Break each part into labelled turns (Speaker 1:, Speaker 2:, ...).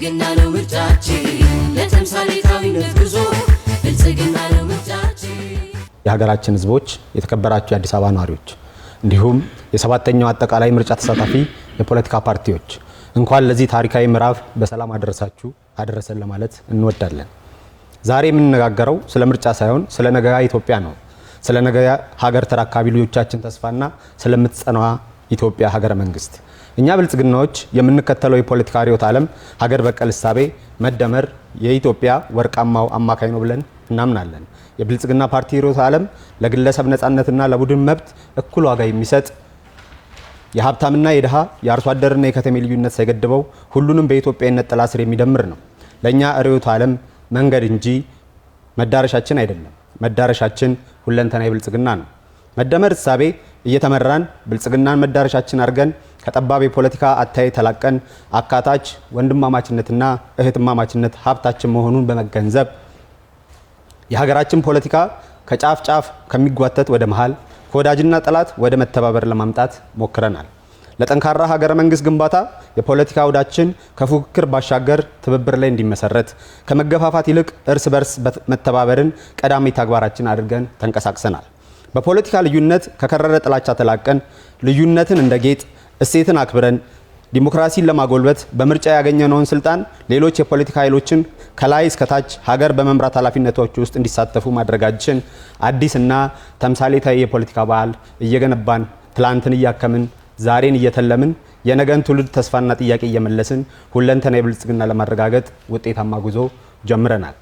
Speaker 1: ብልጽግና ነው ምርጫችን፣ ለተምሳሌታዊነት ጉዞ ብልጽግና ነው ምርጫችን።
Speaker 2: የሀገራችን ሕዝቦች፣ የተከበራችሁ የአዲስ አበባ ነዋሪዎች፣ እንዲሁም የሰባተኛው አጠቃላይ ምርጫ ተሳታፊ የፖለቲካ ፓርቲዎች፣ እንኳን ለዚህ ታሪካዊ ምዕራፍ በሰላም አደረሳችሁ አደረሰን ለማለት እንወዳለን። ዛሬ የምንነጋገረው ስለ ምርጫ ሳይሆን ስለ ነገ ኢትዮጵያ ነው። ስለ ነገ ሀገር ተረካቢ ልጆቻችን ተስፋና ስለምትጸናዋ ኢትዮጵያ ሀገረ መንግስት። እኛ ብልጽግናዎች የምንከተለው የፖለቲካ ርዕዮተ ዓለም ሀገር በቀል እሳቤ መደመር የኢትዮጵያ ወርቃማው አማካይ ነው ብለን እናምናለን። የብልጽግና ፓርቲ ርዕዮተ ዓለም ለግለሰብ ነጻነትና ለቡድን መብት እኩል ዋጋ የሚሰጥ፣ የሀብታምና የድሃ፣ የአርሶ አደርና የከተሜ ልዩነት ሳይገድበው ሁሉንም በኢትዮጵያዊነት ጥላ ስር የሚደምር ነው። ለእኛ ርዕዮተ ዓለም መንገድ እንጂ መዳረሻችን አይደለም። መዳረሻችን ሁለንተናዊ ብልጽግና ነው። መደመር እሳቤ እየተመራን፣ ብልጽግናን መዳረሻችን አድርገን፣ ከጠባብ የፖለቲካ አታይ ተላቀን፣ አካታች ወንድማማችነትና እህትማማችነት ሀብታችን መሆኑን በመገንዘብ የሀገራችን ፖለቲካ ከጫፍ ጫፍ ከሚጓተት ወደ መሃል፣ ከወዳጅና ጠላት ወደ መተባበር ለማምጣት ሞክረናል። ለጠንካራ ሀገረ መንግስት ግንባታ የፖለቲካ አውዳችን ከፉክክር ባሻገር ትብብር ላይ እንዲመሰረት፣ ከመገፋፋት ይልቅ እርስ በርስ መተባበርን ቀዳሚ ተግባራችን አድርገን ተንቀሳቅሰናል። በፖለቲካ ልዩነት ከከረረ ጥላቻ ተላቀን፣ ልዩነትን እንደ ጌጥ፣ እሴትን አክብረን ዲሞክራሲን ለማጎልበት በምርጫ ያገኘነውን ስልጣን ሌሎች የፖለቲካ ኃይሎችን ከላይ እስከታች ሀገር በመምራት ኃላፊነቶች ውስጥ እንዲሳተፉ ማድረጋችን አዲስና ተምሳሌታዊ የፖለቲካ ባህል እየገነባን፣ ትላንትን እያከምን፣ ዛሬን እየተለምን፣ የነገን ትውልድ ተስፋና ጥያቄ እየመለስን ሁለንተናዊ ብልጽግና ለማረጋገጥ ውጤታማ ጉዞ ጀምረናል።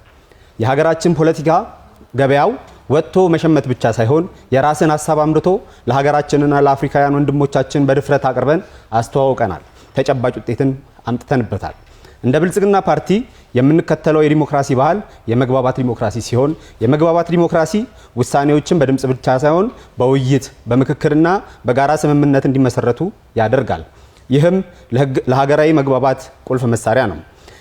Speaker 2: የሀገራችን ፖለቲካ ገበያው ወጥቶ መሸመት ብቻ ሳይሆን የራስን ሀሳብ አምርቶ ለሀገራችንና ለአፍሪካውያን ወንድሞቻችን በድፍረት አቅርበን አስተዋውቀናል። ተጨባጭ ውጤትን አምጥተንበታል። እንደ ብልጽግና ፓርቲ የምንከተለው የዲሞክራሲ ባህል የመግባባት ዲሞክራሲ ሲሆን፣ የመግባባት ዲሞክራሲ ውሳኔዎችን በድምፅ ብቻ ሳይሆን በውይይት፣ በምክክርና በጋራ ስምምነት እንዲመሰረቱ ያደርጋል። ይህም ለሀገራዊ መግባባት ቁልፍ መሳሪያ ነው።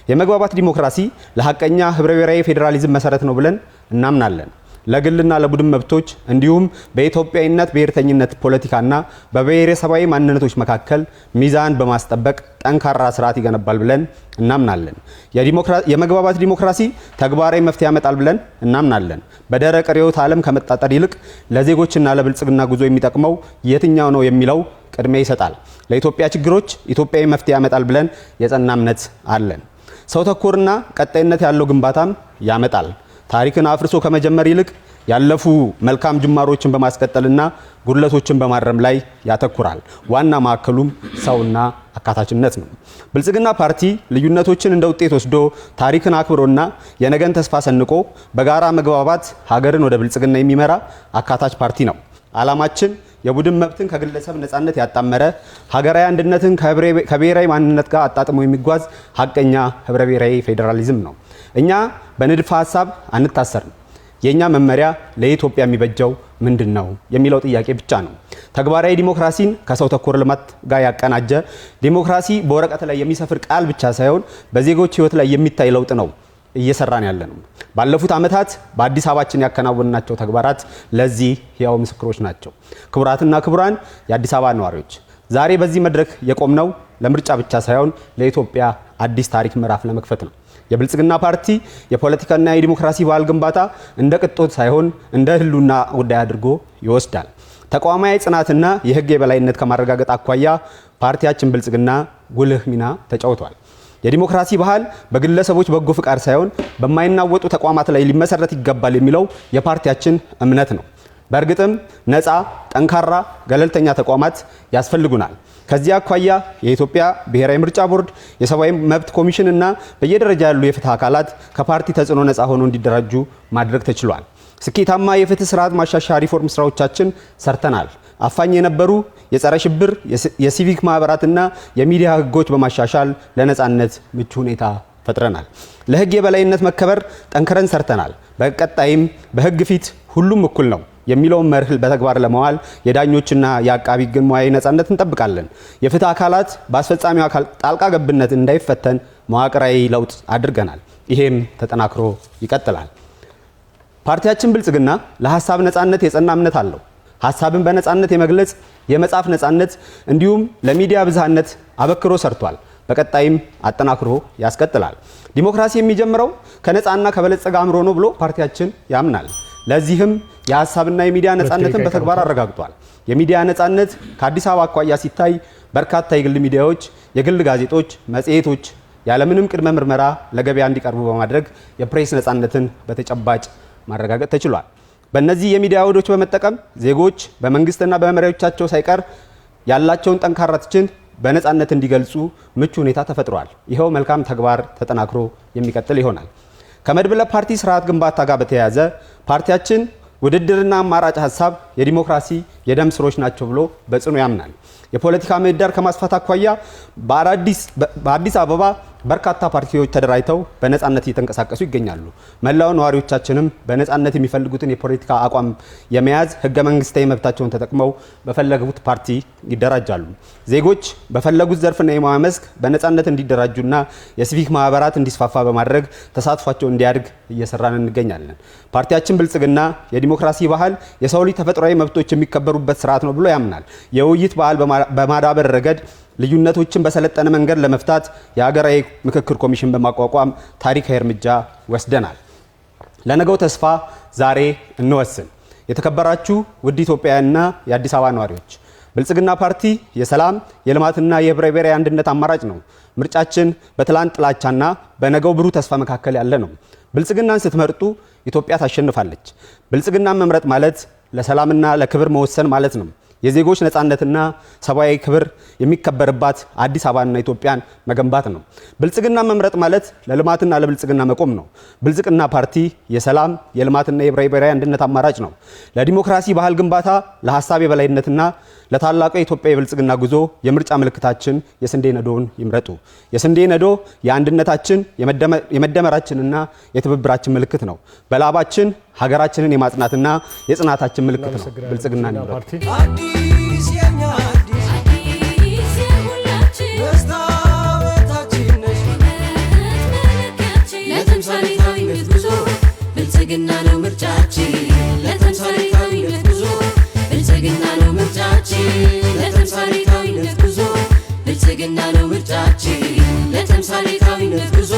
Speaker 2: የመግባባት ዲሞክራሲ ለሀቀኛ ህብረ ብሔራዊ ፌዴራሊዝም መሰረት ነው ብለን እናምናለን። ለግልና ለቡድን መብቶች እንዲሁም በኢትዮጵያዊነት ብሔርተኝነት ፖለቲካና በብሔረሰባዊ ማንነቶች መካከል ሚዛን በማስጠበቅ ጠንካራ ስርዓት ይገነባል ብለን እናምናለን። የመግባባት ዲሞክራሲ ተግባራዊ መፍትሄ ያመጣል ብለን እናምናለን። በደረቅ ርዕዮተ ዓለም ከመጣጠር ይልቅ ለዜጎችና ለብልጽግና ጉዞ የሚጠቅመው የትኛው ነው የሚለው ቅድሚያ ይሰጣል። ለኢትዮጵያ ችግሮች ኢትዮጵያዊ መፍትሄ ያመጣል ብለን የጸና እምነት አለን። ሰው ተኮርና ቀጣይነት ያለው ግንባታም ያመጣል። ታሪክን አፍርሶ ከመጀመር ይልቅ ያለፉ መልካም ጅማሮችን በማስቀጠልና ጉድለቶችን በማረም ላይ ያተኩራል። ዋና ማዕከሉም ሰውና አካታችነት ነው። ብልጽግና ፓርቲ ልዩነቶችን እንደ ውጤት ወስዶ፣ ታሪክን አክብሮና የነገን ተስፋ ሰንቆ በጋራ መግባባት ሀገርን ወደ ብልጽግና የሚመራ አካታች ፓርቲ ነው። ዓላማችን የቡድን መብትን ከግለሰብ ነጻነት ያጣመረ፣ ሀገራዊ አንድነትን ከብሔራዊ ማንነት ጋር አጣጥሞ የሚጓዝ ሀቀኛ ህብረ ብሔራዊ ፌዴራሊዝም ነው። እኛ በንድፈ ሀሳብ አንታሰርም። የእኛ መመሪያ ለኢትዮጵያ የሚበጀው ምንድን ነው የሚለው ጥያቄ ብቻ ነው። ተግባራዊ ዲሞክራሲን ከሰው ተኮር ልማት ጋር ያቀናጀ ዲሞክራሲ በወረቀት ላይ የሚሰፍር ቃል ብቻ ሳይሆን በዜጎች ህይወት ላይ የሚታይ ለውጥ ነው እየሰራን ያለ ነው። ባለፉት ዓመታት በአዲስ አበባችን ያከናወንናቸው ተግባራት ለዚህ ሕያው ምስክሮች ናቸው። ክቡራትና ክቡራን የአዲስ አበባ ነዋሪዎች፣ ዛሬ በዚህ መድረክ የቆምነው ለምርጫ ብቻ ሳይሆን ለኢትዮጵያ አዲስ ታሪክ ምዕራፍ ለመክፈት ነው። የብልጽግና ፓርቲ የፖለቲካና የዲሞክራሲ ባህል ግንባታ እንደ ቅጦት ሳይሆን እንደ ህልውና ጉዳይ አድርጎ ይወስዳል። ተቋማዊ ጽናትና የህግ የበላይነት ከማረጋገጥ አኳያ ፓርቲያችን ብልጽግና ጉልህ ሚና ተጫውቷል። የዲሞክራሲ ባህል በግለሰቦች በጎ ፍቃድ ሳይሆን በማይናወጡ ተቋማት ላይ ሊመሰረት ይገባል የሚለው የፓርቲያችን እምነት ነው። በእርግጥም ነፃ፣ ጠንካራ፣ ገለልተኛ ተቋማት ያስፈልጉናል። ከዚህ አኳያ የኢትዮጵያ ብሔራዊ ምርጫ ቦርድ፣ የሰብአዊ መብት ኮሚሽን እና በየደረጃ ያሉ የፍትህ አካላት ከፓርቲ ተጽዕኖ ነፃ ሆነው እንዲደራጁ ማድረግ ተችሏል። ስኬታማ የፍትህ ስርዓት ማሻሻያ ሪፎርም ስራዎቻችን ሰርተናል። አፋኝ የነበሩ የጸረ ሽብር፣ የሲቪክ ማህበራትና የሚዲያ ህጎች በማሻሻል ለነፃነት ምቹ ሁኔታ ፈጥረናል። ለህግ የበላይነት መከበር ጠንክረን ሰርተናል። በቀጣይም በህግ ፊት ሁሉም እኩል ነው የሚለውን መርህ በተግባር ለመዋል የዳኞችና የአቃቢ ህግን ሙያዊ ነፃነት እንጠብቃለን። የፍትህ አካላት በአስፈጻሚው አካል ጣልቃ ገብነት እንዳይፈተን መዋቅራዊ ለውጥ አድርገናል። ይሄም ተጠናክሮ ይቀጥላል። ፓርቲያችን ብልጽግና ለሀሳብ ነፃነት የጸና እምነት አለው። ሀሳብን በነፃነት የመግለጽ፣ የመጻፍ ነፃነት እንዲሁም ለሚዲያ ብዝሃነት አበክሮ ሰርቷል። በቀጣይም አጠናክሮ ያስቀጥላል። ዲሞክራሲ የሚጀምረው ከነፃና ከበለጸገ አእምሮ ነው ብሎ ፓርቲያችን ያምናል። ለዚህም የሀሳብና የሚዲያ ነፃነትን በተግባር አረጋግጧል። የሚዲያ ነፃነት ከአዲስ አበባ አኳያ ሲታይ በርካታ የግል ሚዲያዎች፣ የግል ጋዜጦች፣ መጽሔቶች ያለምንም ቅድመ ምርመራ ለገበያ እንዲቀርቡ በማድረግ የፕሬስ ነፃነትን በተጨባጭ ማረጋገጥ ተችሏል። በእነዚህ የሚዲያ አውዶች በመጠቀም ዜጎች በመንግስትና በመሪዎቻቸው ሳይቀር ያላቸውን ጠንካራ ትችት በነፃነት እንዲገልጹ ምቹ ሁኔታ ተፈጥሯል። ይኸው መልካም ተግባር ተጠናክሮ የሚቀጥል ይሆናል። ከመድብለ ፓርቲ ስርዓት ግንባታ ጋር በተያያዘ ፓርቲያችን ውድድርና አማራጭ ሀሳብ የዲሞክራሲ የደም ስሮች ናቸው ብሎ በጽኑ ያምናል። የፖለቲካ ምህዳር ከማስፋት አኳያ በአዲስ አበባ በርካታ ፓርቲዎች ተደራጅተው በነፃነት እየተንቀሳቀሱ ይገኛሉ። መላው ነዋሪዎቻችንም በነፃነት የሚፈልጉትን የፖለቲካ አቋም የመያዝ ህገ መንግስታዊ መብታቸውን ተጠቅመው በፈለጉት ፓርቲ ይደራጃሉ። ዜጎች በፈለጉት ዘርፍና የሙያ መስክ በነፃነት እንዲደራጁና የሲቪክ ማህበራት እንዲስፋፋ በማድረግ ተሳትፏቸው እንዲያድግ እየሰራን እንገኛለን። ፓርቲያችን ብልጽግና የዲሞክራሲ ባህል የሰው ልጅ ተፈጥሯዊ መብቶች የሚከበሩበት ስርዓት ነው ብሎ ያምናል። የውይይት ባህል በማዳበር ረገድ ልዩነቶችን በሰለጠነ መንገድ ለመፍታት የሀገራዊ ምክክር ኮሚሽን በማቋቋም ታሪካዊ እርምጃ ወስደናል። ለነገው ተስፋ ዛሬ እንወስን። የተከበራችሁ ውድ ኢትዮጵያውያንና የአዲስ አበባ ነዋሪዎች፣ ብልጽግና ፓርቲ የሰላም፣ የልማትና የህብረ ብሔራዊ አንድነት አማራጭ ነው። ምርጫችን በትላንት ጥላቻና በነገው ብሩህ ተስፋ መካከል ያለ ነው። ብልጽግናን ስትመርጡ ኢትዮጵያ ታሸንፋለች። ብልጽግናን መምረጥ ማለት ለሰላምና ለክብር መወሰን ማለት ነው። የዜጎች ነፃነትና ሰብአዊ ክብር የሚከበርባት አዲስ አበባና ኢትዮጵያን መገንባት ነው። ብልጽግና መምረጥ ማለት ለልማትና ለብልጽግና መቆም ነው። ብልጽግና ፓርቲ የሰላም፣ የልማትና የህብረ ብሔራዊ አንድነት አማራጭ ነው። ለዲሞክራሲ ባህል ግንባታ፣ ለሀሳብ የበላይነትና ለታላቁ የኢትዮጵያ የብልጽግና ጉዞ የምርጫ ምልክታችን የስንዴ ነዶን ይምረጡ። የስንዴ ነዶ የአንድነታችን፣ የመደመራችንና የትብብራችን ምልክት ነው። በላባችን ሀገራችንን የማጽናትና የጽናታችን ምልክት ነው። ብልጽግናን ይምረጡ።
Speaker 3: አዲስ የኛ አዲስ፣
Speaker 1: አዲስ የሁላችን፣
Speaker 3: መስታወታችን ነሽ፣
Speaker 1: መለኪያችን። ለተምሳሌታዊነት ጉዞ ብልጽግና ነው ምርጫችን። ለተምሳሌታዊነት ጉዞ ብልጽግና ነው ምርጫችን። ለተምሳሌታዊነት ጉዞ ብልጽግና ነው ምርጫችን። ለተምሳሌታዊነት ጉዞ።